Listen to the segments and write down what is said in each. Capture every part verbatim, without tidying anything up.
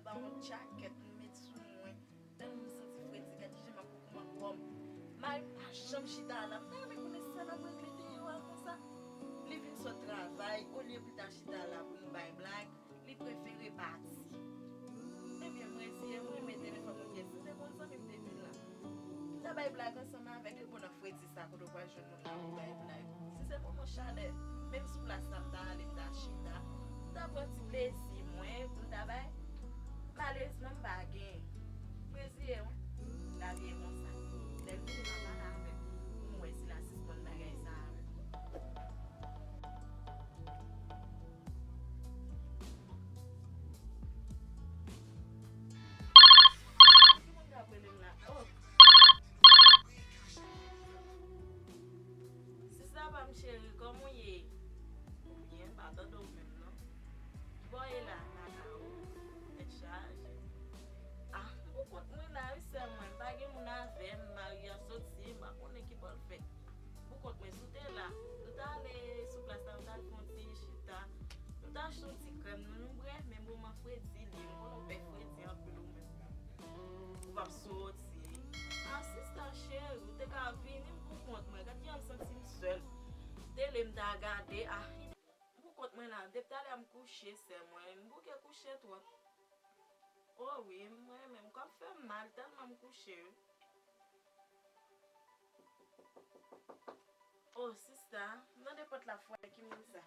Sa yon djakèt m met sou mwen. Tèlman m santi fredi, gad kijan m ap kouman kò m. Mari m pa janm chita la. M ta renmen konnen sa n ap regle deyò a konsa. Li vin sot travay, olye pou l ta chita la pou nou bay blag, li prefere pati. Ebyen, m reziye m, m renmen telefòn mwen byen. Si se bon zanmi m te vin la, m ta bay blag ansanm avèk li. Bon, nan fredi sa, kote w pral jwenn moun la pou bay blag? Si se moman chalè, menm sou plas la, m ta ale, m ta chita, m ta pran ti plezi mwen, m ta bay. Malerezman, m pa gen. M reziye m, wi. Lavi e konsa. Lè l vini, m a pale avè l pou m wè si l a sispann bagay sa avè m. Ki moun k ap rele m la? Oh. Sista pa m cheri, kòman w ye? Ou byen? M pa tande w menm non. Kibò w ye la? M lakay ou. Tèt chaje. Ah, m pou kont mwen la wi sè mwen. M pa gen moun avè m, mari an soti, m pa konnen kibò l fè. M pou kont mwen, si w te la, m ta ale sou plas la, m ta al fè yon ti chita. M ta achte yon ti krèm nou, nou bwè, men moman fredi li ye, m konnen w pè fredi anpil ou menm. Ou p ap soti. Ah, sista cheri, ou te ka vini, m pou kont mwen. Gad jan m santi m sèl. Tele m ta gade, ah, m pou kont mwen la. Depi talè a m kouche, sè mwen. M bouke kouche twòp. Oh wi, mwen menm, kò m fè m mal tèlman m kouche, wi. Oh, sista, m tande pòt la fwè, ki moun sa?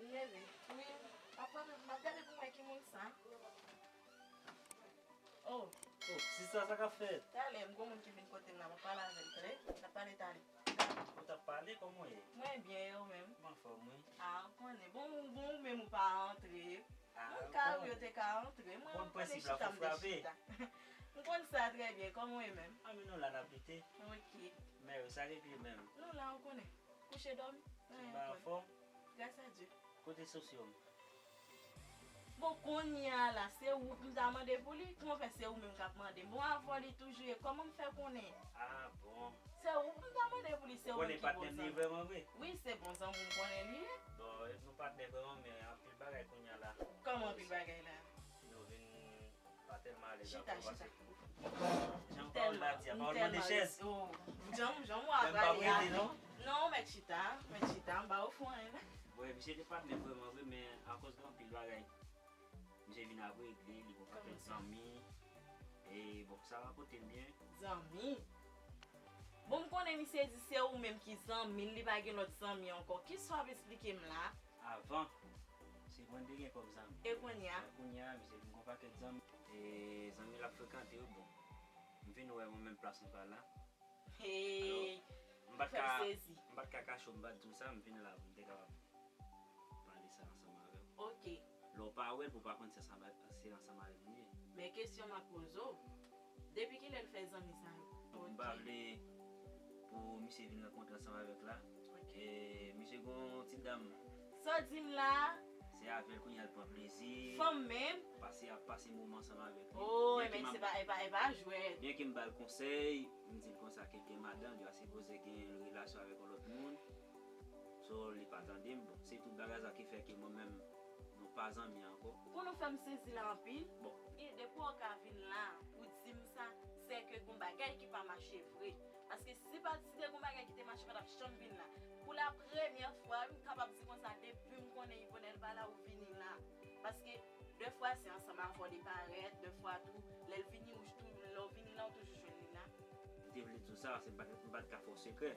M leve. Wi, m ap gade, m ap gade pou m wè ki moun sa. Oh. Oh, sista, sa k ap fèt? Talè, m gon moun ki vin kote m la, m ap pale avè l, tande? N ap pale talè. Ou t ap pale, kòman w ye? Mwen byen, e ou menm? M anfòm, wi. Ah, ou konnen. Bon, ou, bon, ou menm ou pa antre. Ah, moun ka, ou yo te ka antre. Mwen, m konnen chita, m te chita. M konn sa trè byen. Kòman w ye menm? Ah, men nou la, n ap lite. Ok. Men yo, sa regle menm. Nou la, ou konnen. Kouche dòmi. Tout bagay anfòm? Gras a Dye. Kote sosyo m? Bon, kounye a la, se ou pou m ta mande pou li. Kòman fè se ou menm k ap mande m? Bon, avè w li toujou ye. Kòman m fè konnen? Ah, bon. Se ou pou m ta mande pou li, se ou menm ki bon zanmi. Ou konnen patnè m li ye vrèman vre? Wi, se bon zanmi m konnen li ye. Bon, nou patnè vrèman, men anpil bagay kounye a la. Kòman anpil bagay la? Nou vin pa tèlman alèz avè w, paske jan pawòl la di a, pawòl mande chèz. Oh, jan, jan mwen ap pale a. Non, mèt chita, mèt chita, m pa ofri w anyen non. Bon, misye te patnè vrèman vre, men akoz de anpil bagay, misye vin ap regle, li gon pakèt zanmi. E bon, sa rapote l byen. Zanmi? Bon, m konnen misye di se ou menm ki zanmi l, li pa gen lòt zanmi ankò. Kisa w ap esplike m la? Avan, se mwen m te gen kòm zanmi. E kounye a? E kounye a, misye vin gon pakèt zanmi. E zanmi l ap frekante yo, bon. M vin wè mwen menm plas nou pral la. Hey, m pa t ka, m pa t ka kache w, m pa t di w sa, m vin la pou m te kapab pale sa ansanm avè w. Ok. Lè w pa wè l, pou w pa konn se ansanm, se ansanm avè m li ye. Men kesyon m ap poze w, depi kilè l fè zanmi sa yo? Donk, m pa vle pou misye vin rankontre ansanm avèk la. Ok. E misye gon ti dam. Sa w di m la? Se avè l kounye a l pran plezi. Fanm menm? Pase, ap pase moman ansanm avèk li. Oh, men se pa, e pa, e pa jwèt. Byen ke m ba l konsèy, m di l konsa ke l gen madanm, li pa sipoze gen relasyon avèk yon lòt moun. So, li pa tande m. Bon, se tout bagay sa ki fè ke mwen menm, nou pa zanmi ankò. Pou nou fè m sezi la anpil. Bon. E depi w ka vin la pou di m sa, se ke gon bagay ki pa mache vre. Paske si pa, si te gon bagay ki te mache, pa t ap janm vin la. Pou la premyè fwa, m kapab di konsa, depi m konnen Yvonel pa la, ou vini la. Paske de fwa se ansanm avè w li parèt, de fwa tou, lè l vini, ou tou, lè w vini la, ou toujou jwenn li la. M te vle di w sa, paske m pa t, m pa t ka fè w sekrè.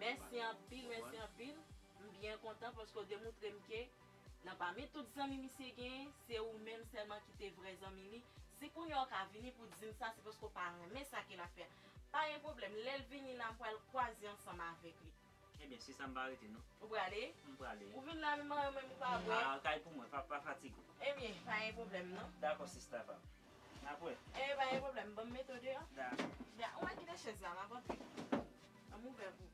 Mèsi anpil, mèsi anpil. M byen kontan paske w demoutre m ke nan pami tout zanmi misye genyen, se ou menm sèlman ki te vrè zanmi li. Si kounye a w ka vini pou di m sa, se paske w pa renmen sa ke l ap fè a. Pa gen pwoblèm, lè l vini la, m pral kwaze ansanm avèk li. Ebyen, se sa, m pa rete non. Ou prale? M prale. Ou vin la menm, menm ou pa bwè? A, kay pou mwen, pa, pa fatige w. Ebyen, pa gen pwoblèm non. Dakò, sista pa m. N ap wè. Ebyen, pa gen pwoblèm, ban m mete w deyò. Dakò. Da, ou mèt kite chèz la, m ap antre. Ban m ouvè pou ou.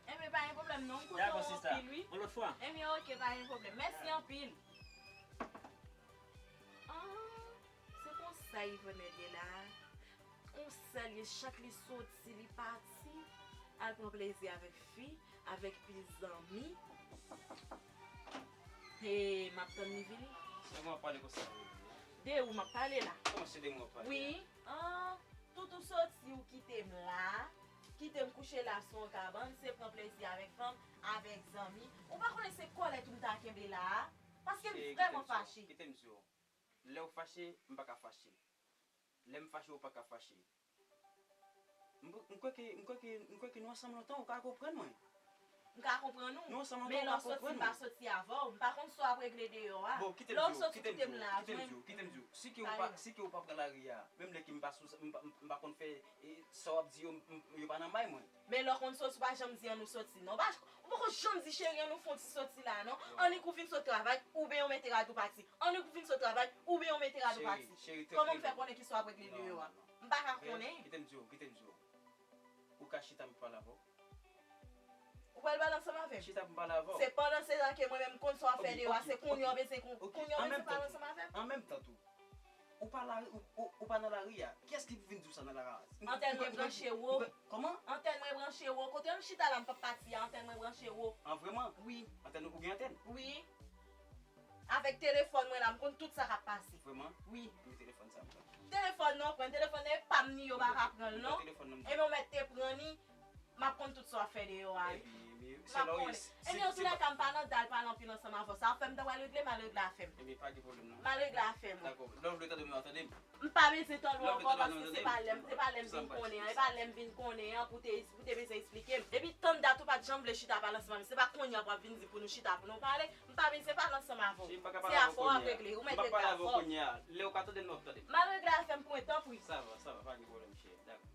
Ebyen, pa gen pwoblèm non, m kontan wè w anpil wi. Dakò, sista. Yon lòt fwa. Ebyen, ok, pa gen pwoblèm. Mèsi anpil. Ah, se konsa Yvonel ye la. Konsa l ye, chak li soti, li pati, al pran plezi avèk fi, avèk pil zanmi. E, m ap tann li vini. Se mwen w ap pale konsa. De ou m ap pale la. Kòman se de mwen w ap pale? Wi. An, tout ou soti, ou kite m la. Kite m kouche la sou yon kabann, se pran plezi avèk fanm, avèk zanmi. Ou pa konnen se kòlèt ou m ta kenbe la a? Paske m vrèman fache. Kite m di w. Lè w fache, m pa ka fache. Lè m fache, ou pa ka fache. M, m kwè ke, m kwè ke, m kwè ke nou ansanm lontan, ou ka konprann mwen. M ka konprann ou. Nou ansanm lontan, ou ka konprann mwen. Men lè w soti, m pa soti avè w. M pa konn sa w ap regle deyò a. Bon, kite m di w, kite m di w, kite m di w, kite m di w. Si ke ou pa, si ke ou pa pran lari a, menm lè ke m pa sou, m pa, m pa konn fè, e, sa w ap di yo, m, m, yo pa nan may mwen. Men lè w konn soti, ou pa janm di ann nou soti, non. Ou pa, ou poko janm di, cheri, ann nou fè yon ti soti la, non. Annik ou vin sot travay, oubyen yo mete rad ou pati. Annik ou vin sot travay, oubyen yo mete rad ou pati. Kòman m fè konnen ki sa w ap regle deyò a? M pa ka konnen. Kite m di w, kite m di w. Ou ka chita pou pale avè w. Ou pral pale ansanm avè m? Chita pou m pale avè w. Se pandan se tan ke mwen menm m konn sa w ap fè deyò a, se kounye a w bezwen, kounye a w bezwen pale ansanm avè m? An menm tan tou, ou pa lari, ou, ou, ou pa nan lari a. Kiyès ki pou vin di w sa nan lari a? Antèn mwen branche wo. Kòman? Antèn mwen branche wo. Kote m chita la, m p ap pati a, antèn mwen branche wo. An vrèman? Wi. Antèn ou gen antèn? Wi. Avèk telefòn mwen la, m konn tout sa k ap pase. Vrèman? Wi. Men telefòn sa m pran. Telefòn nan, pran telefòn nan, e pa m ni yo pa ka pran l non. Ebyen ou mèt te pran ni, m ap konn tout sa w ap fè deyò a wi. M ap konnen. Ebyen antoulèka, m pa nan dal pale anpil ansanm avè w. Sa w fè m ta pral regle, m al regle afè m. Ebyen pa gen pwoblèm non. M al regle afè m. Dakò. Lè w vle tande m, w a tande m. M pa bezwen tande w ankò paske se pa lè m, se pa lè m vin konnen an, e pa lè m vin konnen an pou te, pou te bezwen eksplike m. Depi tann dat ou pa t janm vle chita pale ansanm avè m, se pa kounye a w ap vin di pou nou chita pou nou pale. M pa bezwen pale ansanm avè w. Se afè w ap regle, ou mèt regle afè w. Lè w ka tande m, w ap tande m. M al regle afè m pou mwen, tanpri. Sa va, sa va, pa gen pwoblèm cheri, dakò.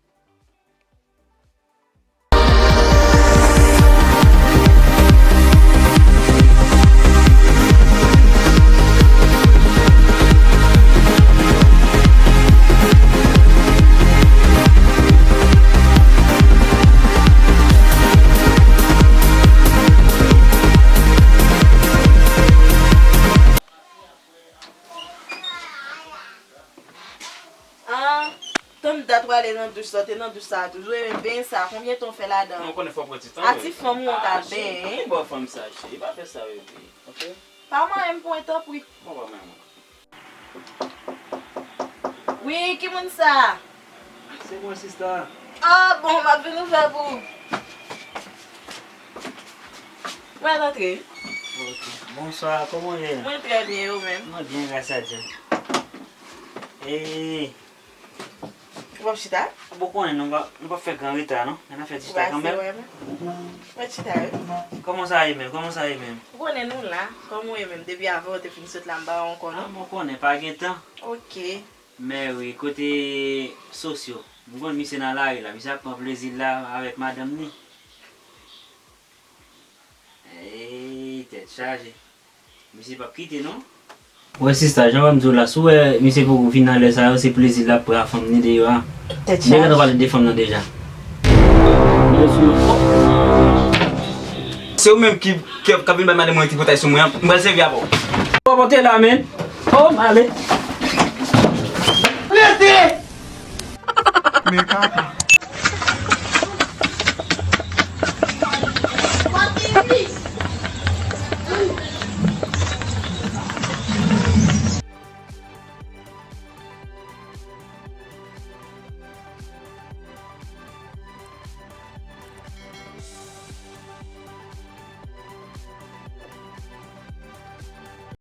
An, tann dat w ale nan douch sa, w te nan douch sa a toujou, e menm benyen sa, konbyen tan w fè ladan? Mwen konnen fò w pran ti tan wi. A ti fanm ou an t al benyen. Ki bò fanm sa, cheri? Pa fè sa, bebe. Ok? Pa manyen m pwen, tanpri. Bon, pa manyen mwen. Wi, ki moun sa? Se mwen, sista. Ah, bon, m ap vin ouvè pou ou. Mwen rantre. Ok. Bonswa, kòman w ye? Mwen trè byen, ou menm? Mwen byen, gras a Dye. Ee. Ou p ap chita? Bon, konnen nou pa, nou p ap fè gran reta, non? Ann fè ti chita kanmenm. Mwen chita, wi. Kòman sa ye menm? Kòman sa ye menm? Ou konnen nou la. Kòman w ye menm? Depi avan w te fin sot la, m pa wè w ankò, non? Ah, mwen konnen, pa gen tan. Ok. Men wi, kote Sosyo? M konn misye nan lari la, misye ap pran plezi l la avèk madanm li. Ey, tèt chaje. Misye p ap kite non. Wè sista, jan m ap di w la, si w wè misye poko vin nan lè sa yo, se plezi l ap pran a fanm ni deyò a. Tèt chaje. Nèg la t ap pale de fanm nan deja. Se ou menm ki, ki, k ap vin bay madanm mwen tripotay sou mwen an, m pral sèvi avè w. Pòpòte la, men. Oh, m ale. Lete! Men kaka.